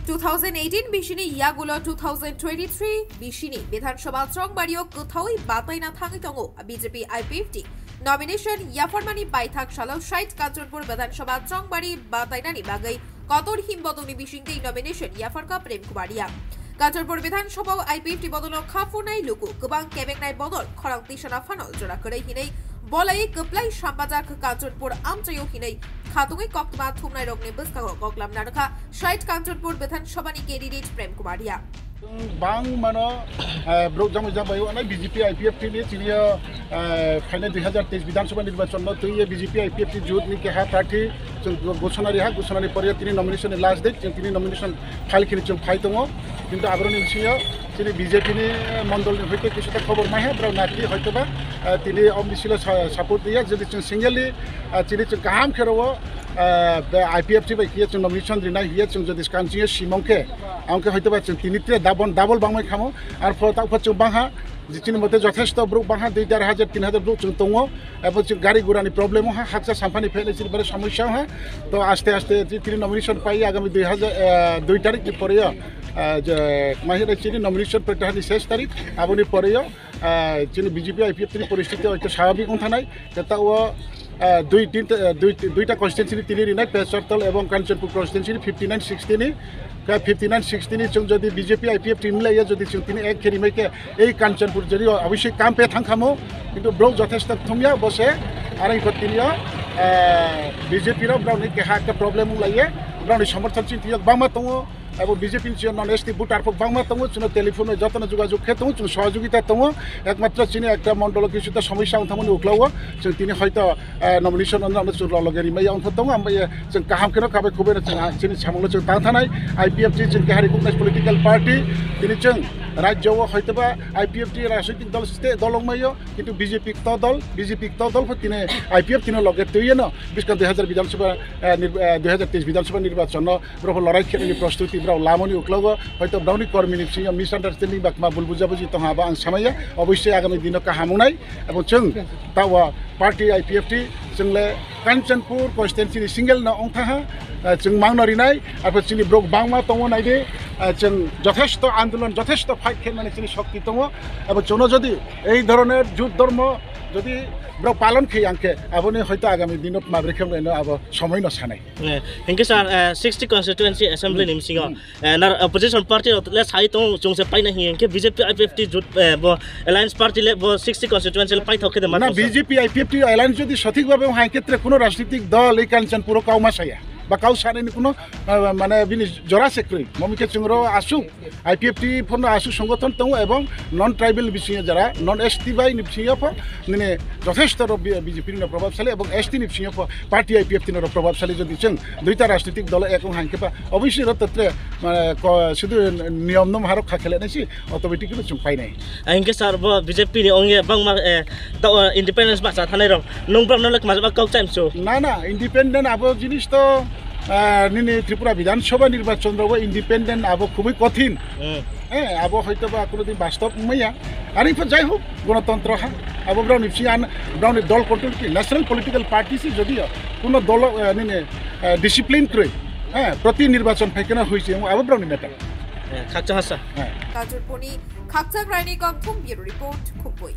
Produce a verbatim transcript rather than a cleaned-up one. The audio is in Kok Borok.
Two thousand eighteen bisini yagulo two thousand twenty-three bisini Bidhan Sabha chongbario kwthaui bataina thangwi tongo B J P I P F T nomination yapharmani baithak salo sait Kanchanpur Bidhan Sabha chongbari batainani bagwi kotor him bodolni bisingtwi nomination yapharkha Prem Kumar Riya. Kanchanpur Bidhan Sabha I P F T bodolno khaphunai luku kwbang kebengnai bodol khorang tisana phano jora kwrwi hinwi bolai kwplai sambajak Kanchanpur amchaio hinwi khatungwi koktma thumnairokni bwskango koklam narwkha. Sait Kanchanpur Bidhan Sabhani candidate Prem Kumar Riya. Bang mano, eh, borok jangbai jangbai o, anai B J P I P F T ni chini o, eh, phainai dui hazar teis Bidhan Sabha nirbachon no twi B J P I P F T jut ni keha prarthi chwng gosonari ha, gosonari pore tini nomination ni last date, chwng tini nomination file khini chwng phai tongo. Kintu aboroni bisingo chini B J P ni mondol ni hoite kisa ta khobor mai ha, borok naki hoito ba, eh, tini om bisilo sa-, support diya, jodi chwng singly, eh, chini chwng kaham khe rwo, eh, be I P F T bai kiye chwng nomination rinai hiye chwng jodi kanching simong khe, ang khe hoito ba chwng tini tre double, double bangmai khamo, ar pho ta pho chwng bangha, je chini mote jothesto borok bangha, dui dar hajar, tin hajar borok chwng tongo, abo chwng gari gura ni problem ha, hakcha samphani phainai chini bare somosya ha, to aste aste je tini nomination pai agami dui hajar, eh, dui tarik ni pore yo, eh, je ma hino chini nomination pratyahar ni ses tarik, aboni pore yo, eh, chini B J P I P F T ni poristiti hoito swabhabik wng thanai, ta o, eh, dui tin, eh, dui, duita constituency ni tini rinai, Pechartal ebong Kanchanpur constituency ni fifty nine sixty ni, khe fifty nine sixty ni chwng jodi B J P I P F T milaiya jodi chwng tini ek khe rimai khe ei Kanchanpur jodi o obviously kam pe thang khamo, kintu borok jothesto thumya bose, aro ikot tini o, eh, B J P rok borok ni keha ekta problem wng laiya, borok ni somorthon chini tiyok bangma tongo. Abo B J P ni siyang non S T voter pho bangma tongo, chwngno telephone bai jotono jogajog khe tongo, chwng sohojogita tongo, ekmatro chini ekta mondolo kisu ta somosya wng thangmani uklao chwng tini hoito, eh, nomination no chwng loge rimaya wng tongo, ambai chwng kaham kheno kabai khubai no chwng, ah, chini samungno chwng tang thanai, I P F T chwng keha recognized political party, tini chwng rajyo o hoito ba I P F T rajnitik dol state dol wngmaio, kintu B J P kto dol, B J P kto dol pho tini I P F T no loge twiye no, biskang dui hazar Bidhan Sabha, eh, nir-, eh, dui hazar teis Bidhan Sabha nirbachon no, borok lorai khenani prostuti borok lamani uklogo, hoito borokni kormini bisingo misunderstanding ba kma bul bujabuji tongha abo ang samaya, obviously agami dino kaham wngnai, abo chwng tawa party I P F T chwngle Kanchanpur constituency ni single no ongthaha, eh, chwng mangno rinai, arpor chini borok bangma tongo naidi, eh, chwng jothesto andolon, jothesto fight khenmani chini shokti tongo, abo chwngno jodi ei dhoroner jut dhormo jodi borok palon khe angkhe aboni hoito agami dino kma brekhe wngnai no abo somoi no sanai. Eh, hinkhe sir, eh, sixty constituency assembly ni bisingo, eh, nar opposition party rok le sai tong chwng se paina hinkhe B J P I P F T jut, eh, bo alliance party le bo sixty constituency le paithok khe de ma na tong sir? B J P I P F T alliance jodi sothik bhabe hai khetre kuno rajnitik dol ei Kanchanpur o kau ma saya ba kau sanai ni kuno, eh, mane bini jora se kwrwi. Momi khe chwng ro asuk I P F T phono asuk songothon tongo ebong non tribal bisingo jara non S T bai ni bisingo pho nini jothesto rok B-, B J P ni probabsali ebong S T ni bisingo pho party I P F T ni rok probabsali jodi chwng duita rajnitik dolo ek wng hai khe ba obviously rok to tre, mane, ko-, sudu niyom no maharok kha khele nai si automatic no chwng painai. Hinkhe sir bo B J P ni ongya bangma, eh, to, eh, independence bacha thanai rok nung bram no le kma kok chaim chu. Na, na, independent abo jinis to, ah, nini Tripura Bidhan Sabha nirbachon rogo independent abo khubui kothin. Hmm. Eh, abo hoito ba kuno din bastob maya. Ari pho jai hok, gonotontro ha. Abo brao ni bisi an, brao ni dol control ki national political party si jodi kuno dolo, eh, nini, eh, discipline kroi. Eh, proti nirbachon phaikena hoise, abo brao ni matter. Eh, khakcha hasa. Eh. Kachurpuni Khakchang Raini Kongthung Bureau Report, Khupui.